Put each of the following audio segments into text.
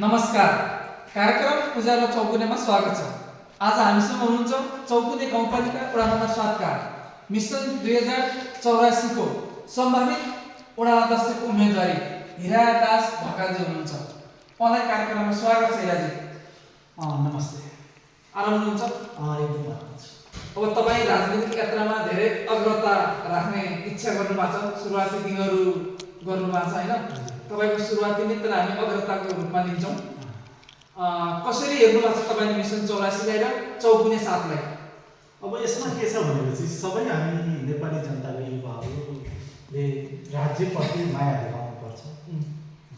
नमस्कार, कार्यक्रम उज्यालो चौकुनेमा स्वागत छ। आज हामीसँग हुनुहुन्छ चौकुने गाउँपालिका वडा नम्बर 7 का मिसन 2084 को सम्भावित वडा अध्यक्षको उम्मेदवारी हिरा दास ढकालजी हुनुहुन्छ। उहाँलाई कार्यक्रममा स्वागत छ। हिराजी नमस्ते। आराम हुनुहुन्छ? एकदम आराम छ। अब तपाईँ राजनीतिक यात्रामा धेरै अग्रता राख्ने इच्छा गर्नुभएको छ, सुरुवाती दिनहरू गर्नुभएको छ हैन? तपाईको सुरुवाती नै तर हामी अग्रताको रूपमा लिन्छौँ। कसरी हेर्नुभएको छ तपाईले मिसन 84 लाई र चौकुने 7 लाई? अब यसमा के छ भनेपछि सबै हामी नेपाली जनताको युवाहरूले राज्यप्रति माया देखाउनुपर्छ।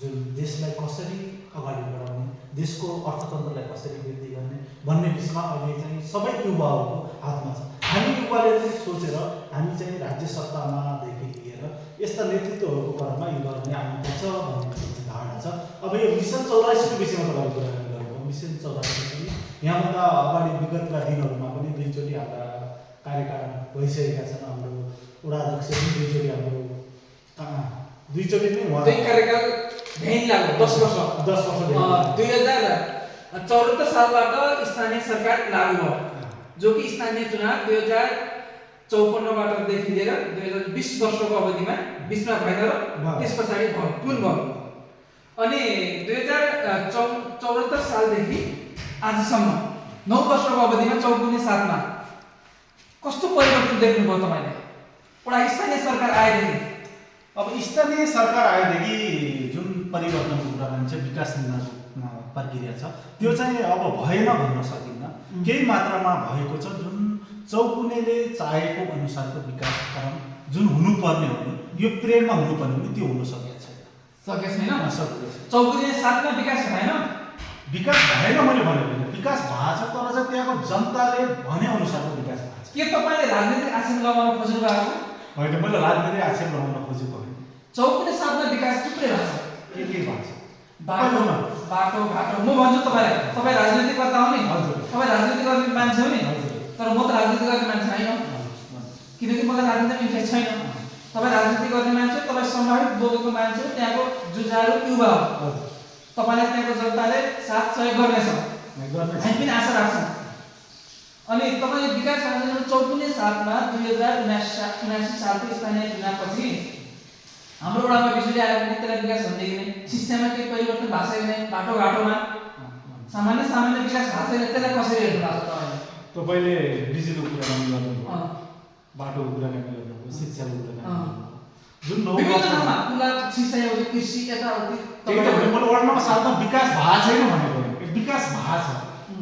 जुन देशलाई कसरी अगाडि बढाउने, देशको अर्थतन्त्रलाई कसरी वृद्धि गर्ने भन्ने विषयमा अहिले चाहिँ सबै युवाहरूको हातमा छ। हामी युवाले चाहिँ सोचेर हामी चाहिँ राज्य सत्तामादेखि लिएर यस्ता नेतृत्वहरूको क्रममा युवाहरूले आउनुपर्छ भन्ने धारणा छ। अब यो मिसन 84 को विषयमा तपाईँले कुरा गर्नुभयो। मिसन 84 पनि यहाँभन्दा अगाडि विगतका दिनहरूमा पनि दुईचोटि हाम्रा कार्यकाल भइसकेका छन्। हाम्रो वडा अध्यक्ष पनि दुईचोटि हाम्रो दुईचोटि नै उहाँ दुई कार्यकाल भेइन लाग्यो 10 वर्ष 2074 सालबाट स्थानीय सरकार लागू भयो, जो कि स्थानीय चुनाव 2054 बाट देखि लिएर 2020 वर्षको अवधिमा बीचमा भएन र त्यसपछि पुन भयो। अनि 2074 सालदेखि आजसम्म 9 वर्षको अवधिमा चौकुने 7 मा कस्तो परिवर्तन देख्नुभयो तपाईले? वडा स्थानीय सरकार आएदेखि? अब स्थानीय सरकार आएदेखि जुन परिवर्तनको कुरा भन्छ, विकास प्रक्रिया छ त्यो चाहिँ अब भएन भन्न सकिन्न। केही मात्रामा भएको छ। जुन चौकुनेले चाहेको अनुसारको विकास काम जुन हुनुपर्ने हो नि, यो पिरियडमा हुनुपर्ने हो नि, त्यो हुन सकेको छैन। चौकुने 7 मा विकास भएन? विकास भएन मैले भनेको विकास भएको छ, तर चाहिँ त्यहाँको जनताले भने अनुसारको विकास भएको छ। के तपाईले राजनीतिक आक्षेप लगाउन खोज्नु भएको छ? होइन, मैले राजनीतिक आक्षेप लगाउन खोजेको होइन। चौकुने 7 मा विकास थुप्रै भएको छ। के भएको छ? बाटो घाटो म भन्छु तपाईलाई, तपाई राजनीति गर्दा हो नि? हजुर। तपाई राजनीति गर्ने मान्छे हो नि? हजुर। तर म त राजनीति गर्ने मान्छे हैन, किनकि मलाई राजनीतिमा इन्ट्रेस्ट छैन। तपाई राजनीति गर्ने मान्छे, तपाई सम्भावित बोकेको मान्छे हो, त्यहाँको जुझारु युवा हो। तपाईलाई त्यहाँको जनताले साथ सहयोग गर्नेछ, हामी पनि आशा राख्छौँ। अनि तपाईले विकास आयोजना चौकुने 7 मा 2079 सालको स्थानीय चुनावपछि हाम्रो वडामा बिजुली आयो भने त्यसलाई विकास भन्दै किन? शिक्षामा केही परिवर्तन भएको छैन? बाटोघाटोमा सामान्य विकास भएको छैन? त्यसलाई कसरी हेर्नु भएको छ तपाईले? तपाईले बिजुलीको कुरा गर्नुभयो, बाटोको कुरा गर्नुभयो, शिक्षाको कुरा गर्नुभयो। जुन नौ वर्षमा पुला शिक्षा यो कृषि यताउति तपाईले मैले वडा नम्बर 7 मा विकास भएको छैन भनेको होइन, विकास भएको छ।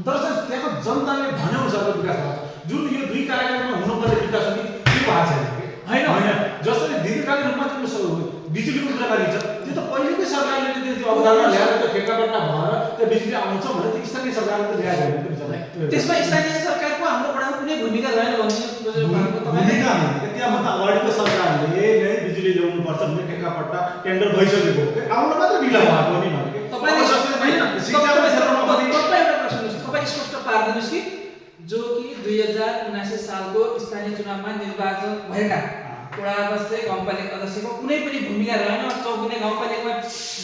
तर चाहिँ त्यहाँको जनताले भने अनुसारको विकास भएको छ। जुन यो दुई कार्यकालमा हुनुपर्ने विकास हो नि, त्यो भएको छैन हैन। जसरी दीर्घकालीन रूपमा त्यो बिजुलीको कुरा गरिन्छ, त्यो त पहिलेकै सरकारले त्यो अवधारणा ल्याएर त्यो ठेक्कापट्टा भएर त्यो बिजुली आउँछ भने त्यो स्थानीय सरकारले त ल्याएको होइन। त्यसमा स्थानीय सरकारको हाम्रो वडामा कुनै भूमिका रहेन भन्ने भूमिका होइन। त्यहाँभन्दा अगाडिको सरकारले नै बिजुली ल्याउनु पर्छ भन्ने ठेक्कापट्टा टेन्डर भइसकेको हो। आउन मात्र ढिला भएको नि भनेको। तपाईले शिक्षाको क्षेत्रमा पनि तपाईँ एउटा प्रश्न छ, तपाईँ स्पष्ट पार्दिनुस् कि जो कि 2079 सालको स्थानीय चुनावमा निर्वाचन भएका वडा अध्यक्ष गाउँपालिका अध्यक्षको कुनै पनि भूमिका रहेन चौकुने गाउँपालिकामा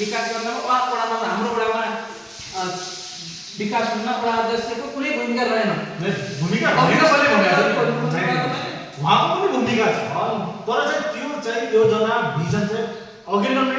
विकास गर्नमा वा वडामा हाम्रो वडामा विकास हुनमा वडा अध्यक्षको कुनै भूमिका रहेन? भूमिका भनेको मैले भनेको उहाँको पनि भूमिका छ, तर चाहिँ त्यो चाहिँ योजना भिजन चाहिँ अघिल्लो नै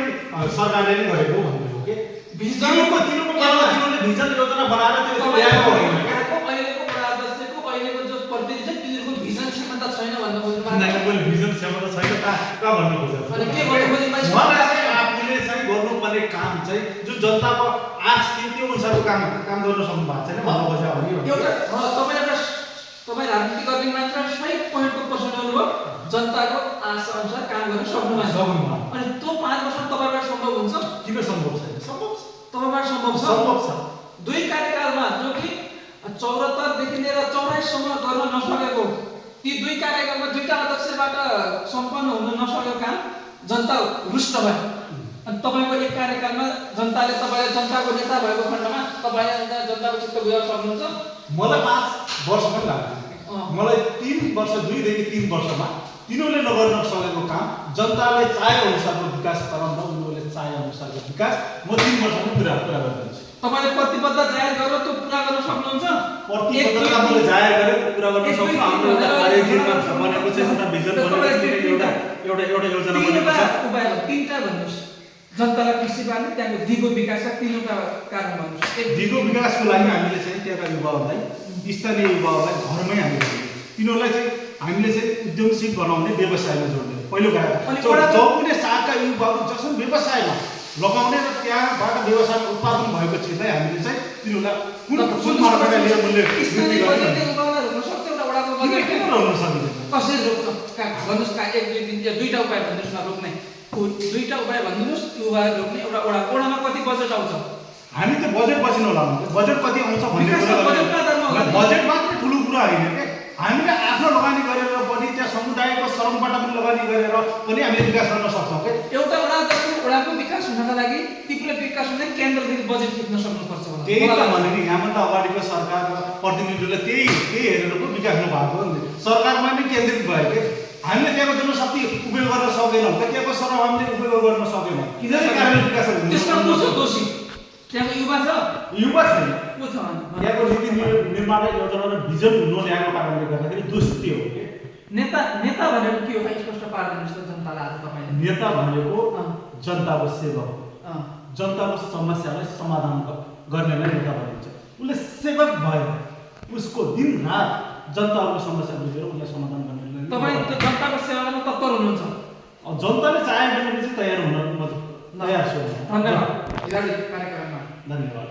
सरकारले नै गरेको हो भनेको हो के। भिजनको तिनीहरूले भिजन योजना बनाएर त्यो ल्याएको होइन के। अहिलेको वडा अध्यक्षको अहिलेको जो प्रतिनिधि छ तिनीहरूको भिजन क्षमता छैन भन्न खोज्नु भएको? मैले भिजन क्षमता छैन कहाँ भन्न खोजेको? अनि के भन्नु खोज्नु? उहाँलाई चाहिँ आफूले चाहिँ गर्नुपर्ने काम चाहिँ जुन जनताको आश त्यो अनुसारको काम गर्न सक्नु भएको छैन भन्न खोजेको हो नि। एउटा तपाईँ राजनीति गर्ने मात्र सही पोइन्टको प्रश्न गर्नुभयो, जनताको आशा अनुसार काम गर्न सक्नु भएको। अनि त्यो 5 वर्ष तपाईबाट सम्भव हुन्छ? किन सम्भव छैन? सम्भव छ, तपाईबाट सम्भव छ। सम्भव छ। दुई कार्यकालमा जो कि 74 देखि लिएर 84 सम्म गर्न नसकेको, ती दुई कार्यकालमा दुईटा अध्यक्षबाट सम्पन्न हुन नसकेको काम जनता रुष्ट भयो। अनि तपाईको एक कार्यकालमा जनताले तपाईले जनताको नेता भएको खण्डमा तपाईले जनताको चित्त बुझाउन सक्नुहुन्छ? मलाई 5 वर्ष पनि लाग्यो। मलाई 3 वर्ष 2 देखि 3 वर्षमा तिनीहरूले नगर्न सकेको काम जनताले चाहे अनुसारको विकास गराउन उनीहरूले चाहे अनुसारको विकास म 3 वर्षमा पुरा गरिदिन्छु। तपाईले प्रतिबद्धता जाहेर गरेर त्यो पुरा गर्न सक्नुहुन्छ? प्रतिबद्धता मैले जाहेर गरेँ पुरा गर्न सक्छु। हाम्रो एउटा कार्ययोजना बनेको छ, एउटा भिजन बनेको छ, एउटा योजना बनेको छ। उपाय तीनटा भन्नुस्। जनतालाई कृषि बारे त्यहाँको दिगो विकास र तीनवटा कारण भन्नुस्। एक दिगो विकासको लागि हामीले चाहिँ त्यहाँका युवाहरूलाई, स्थानीय युवाहरूलाई घरमै हामीले तिनीहरूलाई चाहिँ हामीले चाहिँ उद्यमशील बनाउने, व्यवसायमा जोड्ने पहिलो कारण। जो पनि साथका युवाहरू जसरी व्यवसायमा लगाउने र त्यहाँबाट व्यवसाय उत्पादन भएको चिजलाई हामीले चाहिँ तिनीहरूलाई कुन मार्गबाट लिएर मूल्य स्थानीय बजेटले उपायहरू हुन सक्छ। एउटा वडाको बजेट किन रोक्न सकिँदैन? कसरी रोक्छ? भन्नुस् का एक दुई दिन दुईटा उपाय भन्नुस् न रोक्ने। दुईटा उपाय भन्नुस् युवा रोक्ने। एउटा वडामा कति बजेट आउँछ? हामी त बजेट पछि नलाउनु, बजेट कति आउँछ भन्ने कुरा बजेट मात्रै ठुलो कुरा होइन के। हामीले आफ्नो लगानी गरेर पनि त्यहाँ समुदायको श्रमबाट पनि लगानी गरेर पनि हामीले विकास गर्न सक्छौँ के। एउटा वडाको विकास हुनका लागि तीव्र विकास हुने केन्द्रदेखि बजेट खिच्न सक्नुपर्छ। त्यही त भने नि यहाँभन्दा अगाडिको सरकार र प्रतिनिधिले त्यही हेरेर पो विकास नभएको हो नि। सरकारमा नै केन्द्रित भयो के। हामीले त्यहाँको जनशक्ति उपयोग गर्न सकेनौँ, त्यहाँको श्रम हामीले उपयोग गर्न सकेनौँ। त्यसै कारणले विकास हुँदैन। त्यसमा को छ दोषी? त्यहाँको युवा छ? युवा छैन। को छ? त्यहाँको नीति निर्माण योजना र भिजन नल्याएको कारणले गर्दाखेरि दोष त्यो हो के। नेता भनेको के हो? स्पष्ट पार्दिनुहोस् त जनतालाई आज तपाईले। नेता भनेको जनताको सेवक, जनताको समस्यालाई समाधान गर्नेलाई नेता भनिन्छ। उसले सेवक भएर उसको दिन रात जनताको समस्या बुझेर उसलाई समाधान गर्नेलाई तपाई त जनताको सेवा गर्न तत्पर हुनुहुन्छ। जनताले चाहे भने चाहिँ तयार हुन म तयार छु। धन्यवाद। कार्यक्रममा धन्यवाद।